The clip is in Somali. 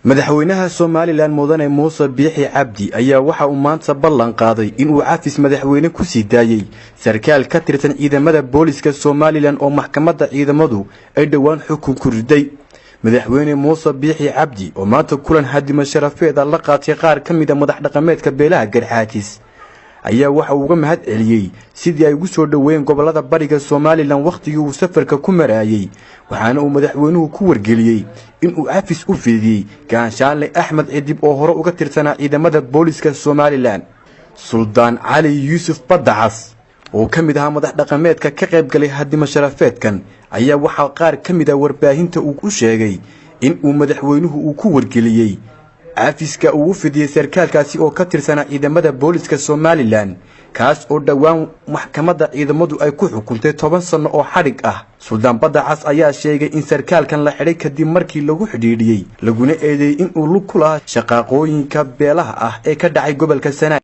Madaxweynaha Somalilan Mudane Muuse Biixi Cabdi ayaa waxa uu maanta ballan qaaday inuu cafis madaxweyne ku sii daayey sarkaal ka tirsan ciidamada booliska Somalilan oo maxkamadda ciidamadu ay dhowaan xukun ku riday. Madaxweyne Muuse Biixi Cabdi oo maanta kulan hadimo sharafeeda la qaatay qaar ka mid a madax dhaqameedka beelaha Garxaajis ayaa waxa uu uga mahad celiyey sidii ay ugu soo dhoweeyeen gobolada bariga Somalilan wakhtigii uu safarka ku maraayey, waxaana uu madaxweynuhu ku wargeliyey inuu cafis u fidiyey Gaanshaanle Axmed Cidib oo hore uga tirsanaa ciidamada booliska Somalilan. Suldaan Cali Yuusuf Baddacas oo ka mid ahaa madax dhaqameedka ka qayb galay hadimo sharafeedkan ayaa waxaa qaar ka mid ah warbaahinta uu u sheegay in uu madaxweynuhu uu ku wargeliyey cafiska uu u fidiyey sarkaalkaasi oo ka tirsanaa ciidamada booliska Somalilan, kaas oo dhowaan maxkamadda ciidamadu ay ku xukuntay 10 sano oo xadhig ah. Suldaan Baddacas ayaa sheegay in sarkaalkan la xidhay kadib markii lagu xidhiidhiyey laguna eedeeyey inuu lug ku lahaa shaqaaqooyinka beelaha ah ee ka dhacay gobolka Sanaag.